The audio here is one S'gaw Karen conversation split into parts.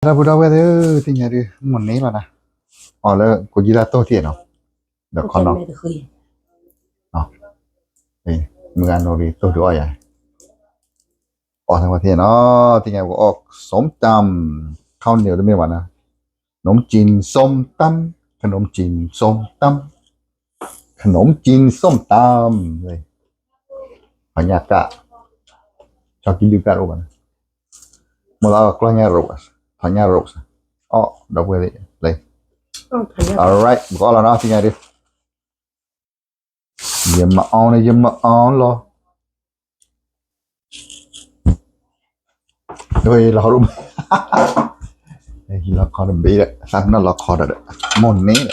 ဒီပုၢ်ဒီဝဲၢ်သ့ၣ်ဧၢ, သ့ၣ်ညါဒုး မိၢ်န့ၢ်လီၤနၤ, အီၣ်လၢကိးကံသၣ်တိၢ်ထံၣ်နီၤ, ဒီးခီနီၤ, မုၢ်ဂၤနီၤရံၤတိၢ်ဒုးအီၣ်ယၤ, အီၣ်ထဲဝဲထံၣ်နီၤ, သ့ၣ်ညါပကအီၣ် ส้มตำ, ခီန့ၣ်တမ့ၢ်ဘၣ်နၤ, ขนมจีนส้มตำ, ขนมจีนส้มตำ, ขนมจีนส้มตำ, ထီၣ်ညၣ်ကၣ်, ဆီကံဒုၣ်ကၣ်တအိၣ်ဘၣ်နၤ, မိၢ်သးအီၣ်ကျီၢ်ညၣ်ရိး, ထီၣ်ညၣ်ရိး, အီၣ်ဒီပုၢ်ဝဲၢ်သ့ၣ်, alright ပကအီၣ်လီၤနီၤ သ့ၣ်ညါဒုး, ယမၤအီၣ်န့ၣ် ယမၤအီၣ်လီၤ, လီၤခီဒိၣ်, ဟံးလီၤခီတဘ့ၣ်ဒီး သးပ့ၤနီၣ်လီၤခီဒီး မိၢ်န့ၢ်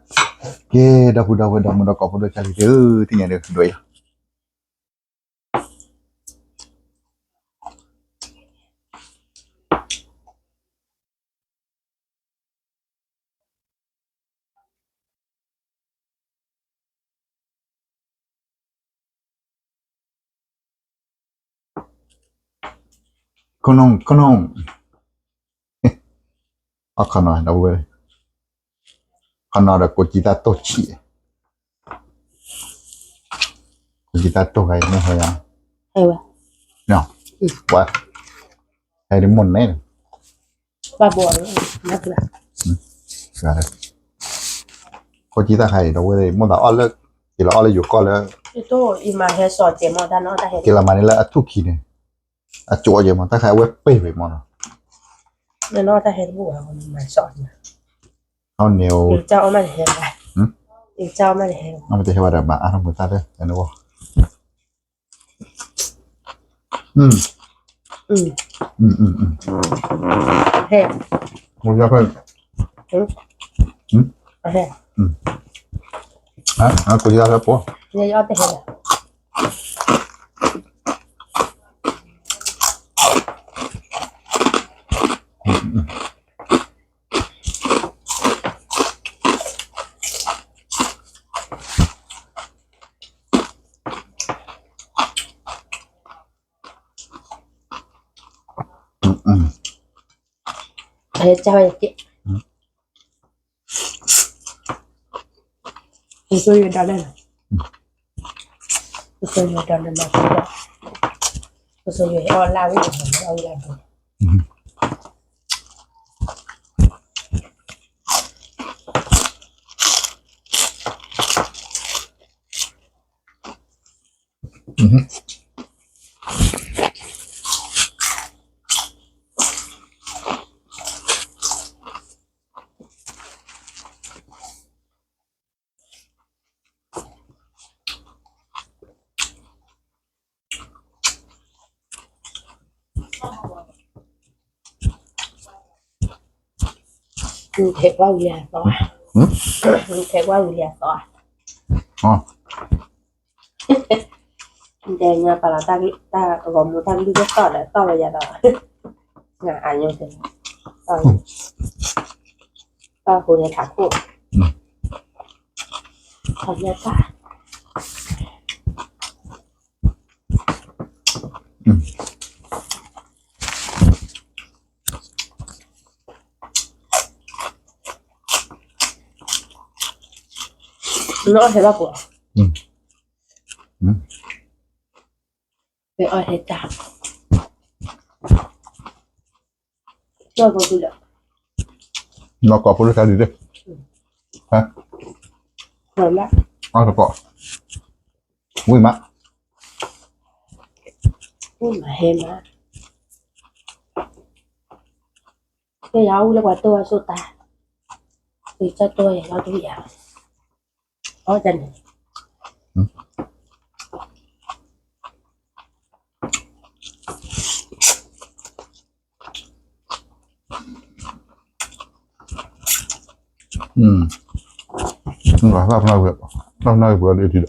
ဒီး ကဲ ဒီပုၢ်ဒီဝဲၢ် ဒီမုၢ်ဒီကိးဖိဒိၣ်ကၢ်လံၤသ့ၣ်ဧၢ, သ့ၣ်ညါဒုး ဒွဲၣ်အီၤ ခီနီၤ ခီနီၤ, အခီနီၤ ဒီပုၢ်ဝဲၢ်, ခီနီၤဒီးကိးကံသၣ်တိၢ်ဆံး, ကိးကံသၣ်တိၢ်ဂၤအံၤမ့ၢ်ဟဲယၤ, ဝဲ, ဟဲဒ်မိၢ်န့ၣ်, ကိးကံသၣ်ခါအံၤ ဒီပုၢ်ဝဲၢ် မိၢ်သးအီၣ်လၢ, က့ၤလီၤအီၣ်လၢယိၤကီၢ်လၢ, က့ၤလီၤမၤန့ၢ်လၢအထူၣ်ခံန့ၣ်, အကၠိအီၣ်ယဲမး တၢ်ခါအဝဲပ့ၢ်ဝဲမးနီၤ, တၢ်ဟဲတဘူၣ်ဘၣ်, အီၣ်န့ၣ်, အမ့ၢ်တဟဲဘၣ်ဒီးမၤအါထီၣ်မုာ်သၣ်လၢ, ဟဲ, ကိးကံသၣ်ဖဲ, ကိးကံသၣ်ဖဲပှၤ, ကဲ, ကဲ, ကဲ, ကဲ, ကဲ, ကဲ, ကဲ, ကဲ, ထဲးကွၢ်ဝံၤလံအသီ, ထဲးကွၢ်ဝံၤလံအသီ, တဲညါပာ်လီၤတၢ်ဂီၤမူတၢ်ကလုၢ်ကသီၣ်ဒီးသီၣ်ဝဲယၤဒီး, နအညိ, သီၣ်ဃိန့ၣ်ထးခိၣ်, ထီၣ်ညၣ်ကၣ် နအီၣ်ဟဲဘၣ်ကိး, အီၣ်ဟဲတၢ်, နီၢ်ကိးဖိလၢတၢ်ဒုးသ့ၣ်, အီၣ်တကိး, ဝံၣ်မး, ဝံၣ်မးဟဲမး, ကဲယၤအူလၢပှၤတိၢ်အစိၣ်တၢ်, ကၠီတိၢ်ယၤလီၤတဝံၣ်ယၤ, အီၣ်တၢ်န့ၣ် လၢပနၢ်ဝဲ, လၢပနၢ်ဝဲပှၤလၢအထံဒီး အီၣ်ဟဲတၢ်,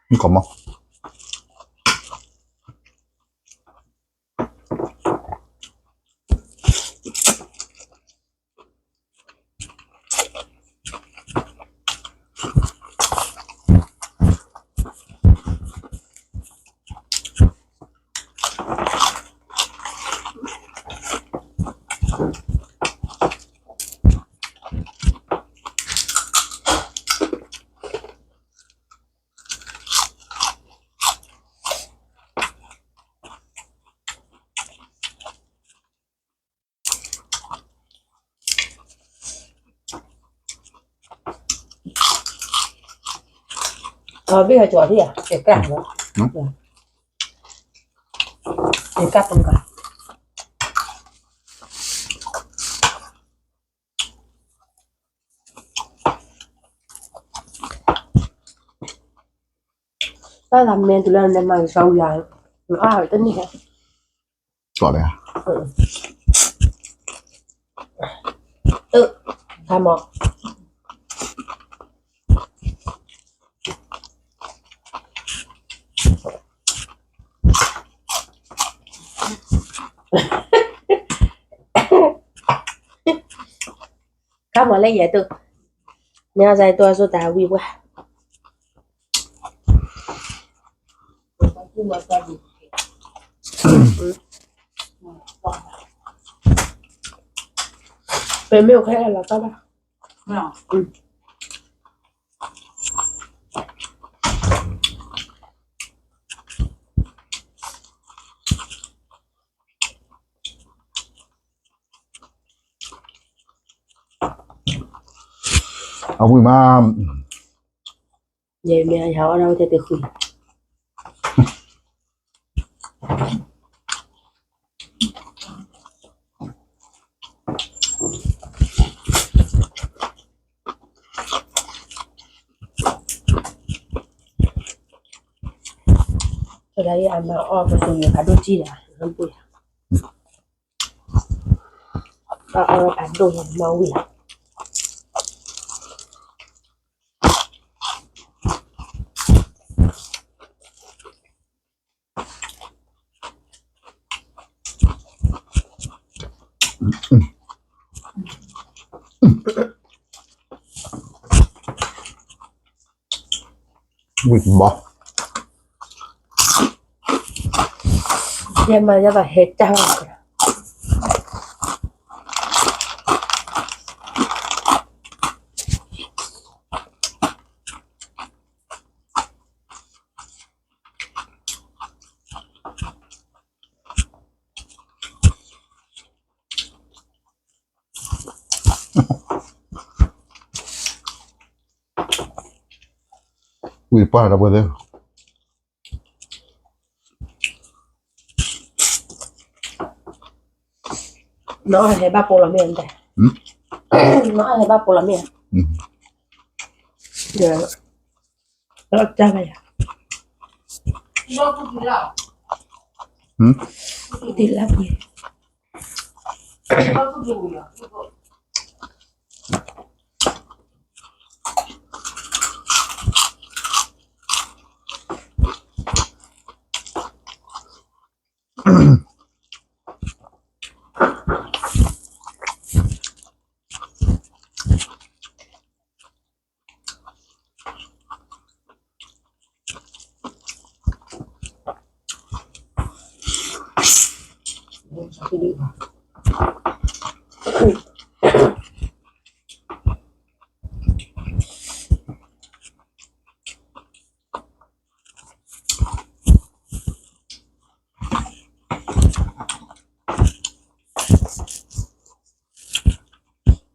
မ့ၢ်ကီးမီၢ် အဘ့ၣ်ဟဲကၠီၤထံၣ်ဧါ, တကၣ်လီၤ, တကၣ်ပကၣ်, တၢ်သးမ့ၢ်တုၤလၢနမၤကဆှီဝံၤဧါ, နအီၣ်တန့ၢ်ဟဲ, ကီးလဲၣ်, ခါမီၤ ခါမီၤလၢယဲၢ်တိၢ်, မ့ၢ်အီၣ်စၢ်တိၢ်အစိတၢ်ဝံၣ်ပှၢ်, ပမ့ၢ်အိၣ်ခဲလၢာ်လီၤတၢ်ဘၣ်, အဝံၣ်မး, ယမ့ၢ်ယဟးအီၣ်ဒၣ်ဝဲ တဲတဃုာ် တဂၤအံၤအမၤအီၣ်ပသူၣ်ယိၤဖးဒိၣ်ကံၢ်ဒီး ပူၤယၤ, အအီၣ်ဖးဒိၣ်ယၤမၤဝံၣ်လီၤ. ဝံၣ်ဘီ, ယမၤယသးဟဲတၢ်ဝဲ ဝံၣ်ပှၢ်ဒီးပှဲၤသ့ၣ်, နအီၣ်ဟဲဘၣ်ပိာ်လီၤမ့ၢ်, နအီၣ်ဟဲဘၣ်ပိာ်လီၤမ့ၢ်, တၢ်ဘၣ်ယၤ, တလၢပှဲၤ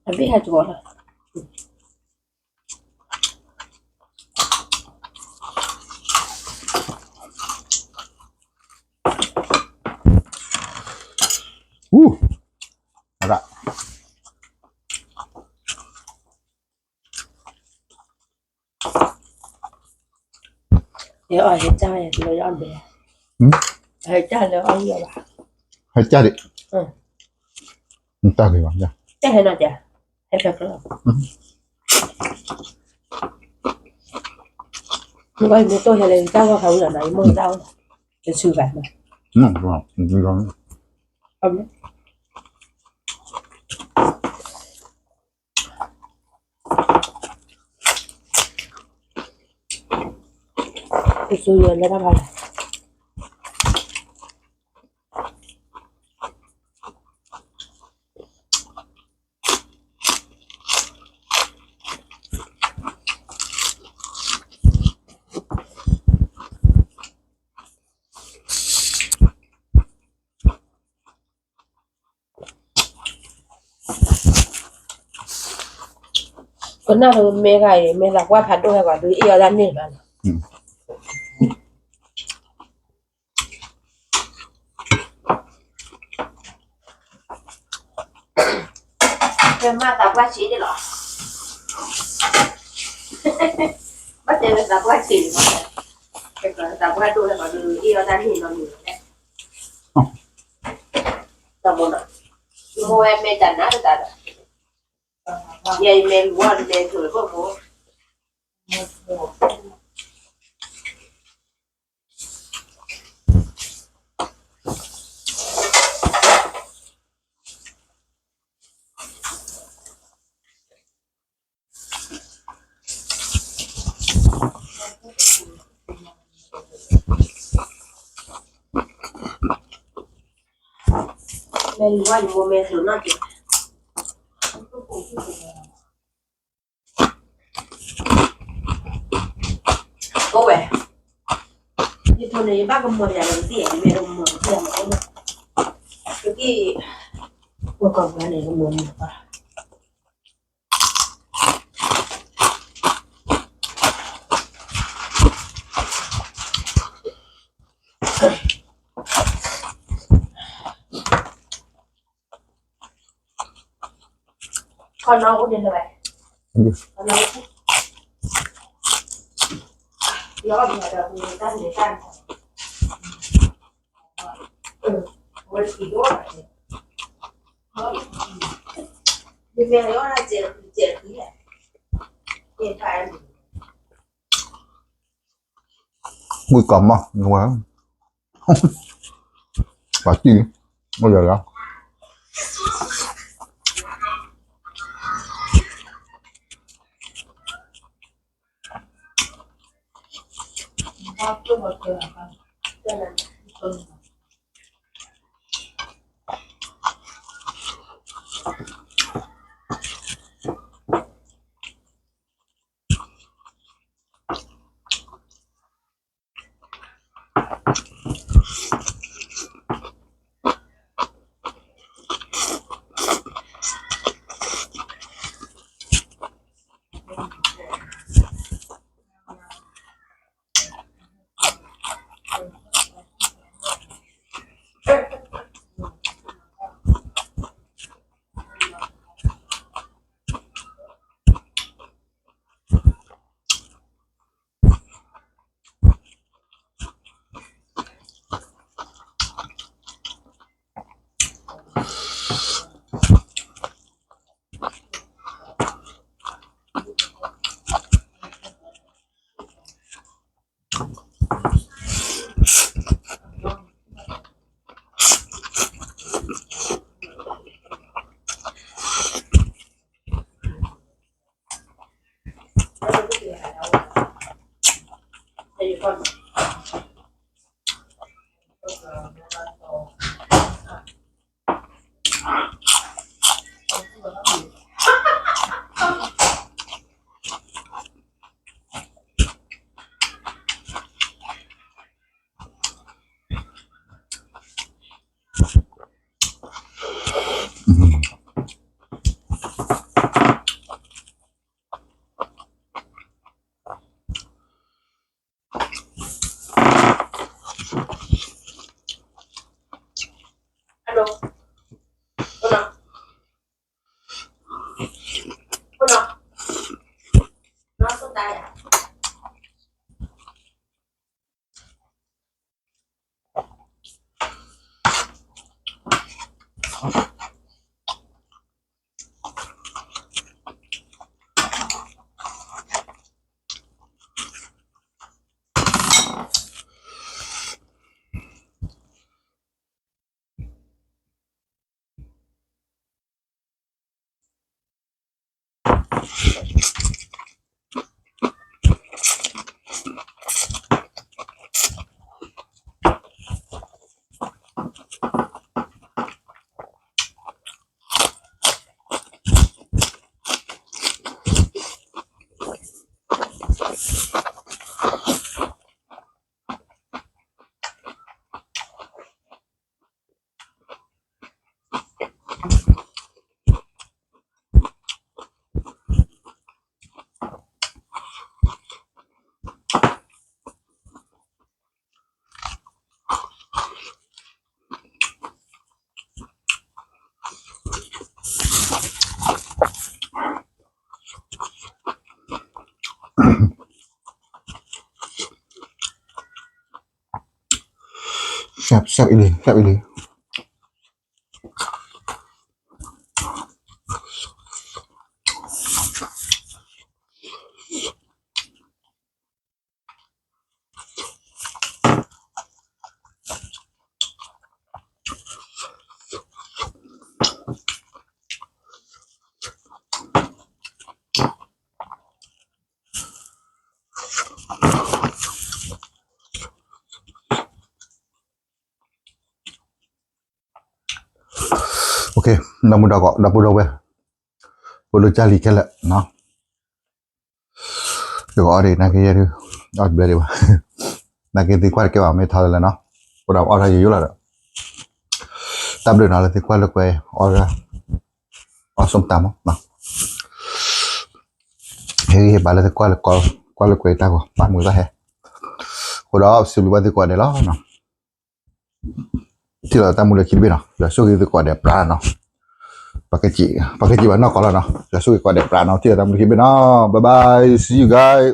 အဘ့ၣ်ဟဲတဘီလီၤ. အူ, အရၣ်, ယအီၣ်ဟဲတၢ်လၢယအီၣ်ဘဲ, ဟဲတၢ်လၢအီၣ်ယီၤဘၣ်, ဟဲတၢ်ဒံး, တၢ်ဂ့ၤဘၣ်, တၢ်ဟဲနီၤတၢ်, ဟဲဖဲကျီ ဘၣ်ယမိၢ်တိၢ်ယၤလဲၣ် ယတၢ်ဂီၢ်ခးဝံၤလီၤနီၤ ယမိၢ်တၢ်ဂီၢ် ယဆူဂၤနီၤ ယဆူယၤလၢတၢ်ဖးလဲၣ် ကနၣ်ဒီးမဲဂၤအံၤ မဲသးပှၢ်ဖးဒိၣ်ဟဲဂီၤဒုး အ့ၣ်အီၤတၢ်န့ၢ်ဘၣ်လီၤ. မ့ၢ်သးပှၢ်ဆံးန့ၣ်လီၤ. ဘၣ်တဲဝဲသးပှၢ်ဆံးန့ၣ်လီၤ. သးပှၢ်ဒိၣ်ဟဲဂီၤဒုး အ့ၣ်အီၤတၢ်န့ၢ်နီတမံၤလီၤ. တၢ်မိၢ်နီၤ, မိၢ်ဝဲမ့ၢ်တၢ်နါတၢ်ဒီး ယဲယမ့ၢ်လူၤအီၤတလဲဆိးလၢဘၣ်မိၢ် မ့ၢ်လူၤအီၤယမိၢ်မ့ၢ်ဆိးနီၢ်က့ၤ အိၣ်ဝဲ, ယဖိန့ၣ် ယဘၣ်ကမီၤယၤလၢကသံၣ် ယမ့ၢ်တကမီၤကသံၣ်မး ကသံၣ်, ပကီၢ်ပှၤန့ၣ် ကမီၤမး ခီနီၢ်အိၣ်ဒ်လဲၣ်ဝဲ, ခီနီၢ်အိၣ်, ယအီၣ်ဒ်လဲၣ်ဒီး တၢ်န့ၣ်တၢ်န့ၣ်, အဝဲတံၤဒိၣ်, ယမ့ၢ်အီၣ်ဒ်လဲၣ်, ယဖး, ဝံၢ်ကီၢ်မး, ဝဲ, ပှၤတံၢ်, အိၣ်ယၤလီၤ. Sap, sap ili, sap ili. Okay,ဒီပုၢ်ဒီဝဲၢ်, ဒီပုၢ်ဒီဝဲၢ်, ဖိဒိၣ်ကၢ်လံၤခဲလၢာ်နီၤ, ယကအီၣ်ဒံး နာ်က့ယဲဒုး အီၣ်တဘျဲဒံးဘၣ်, နာ်က့သံကွၢ်တကဲဘၣ် မ့ၢ်ထီလၢနီၤ, အဃိဒီးအီၣ်ထီၣ်ယိယိလီၤဒီး, တၢ်ဘျုးနီၤ လၢသံကွၢ်လၢကွဲ အီၣ်ဒၣ်, အီၣ်ဆိတၢ်မး, ဟ့ၣ်ဂံၢ်ဟ့ၣ်ဘါလၢသံကွၢ်လၢ ကွၢ်လၢကွဲတၢ်ဂီၤ ဘၣ်မုာ်ဘၣ်ဟဲ, အဃိဒီးစံးဘျုးဘၣ်သံကွၢ်ဒဲးလီၤနီၤ. ထံၣ်လိာ်သးတၢ်မူလၢခံဘ့ၣ်နီၤ, ယွၤဆိၣ်ဂ့ၤသကိးဒဲးပြးနီၤ, ပှၤကစံးဘၣ်နီၢ်ကီၢ်လီၤနီၤ, ယွၤဆိၣ်ဂ့ၤကိးဒဲးပြးနီၤ, ထံၣ်လိာ်သးတၢ်မူလၢခံဘ့ၣ်နီၤ, bye bye, see you guys.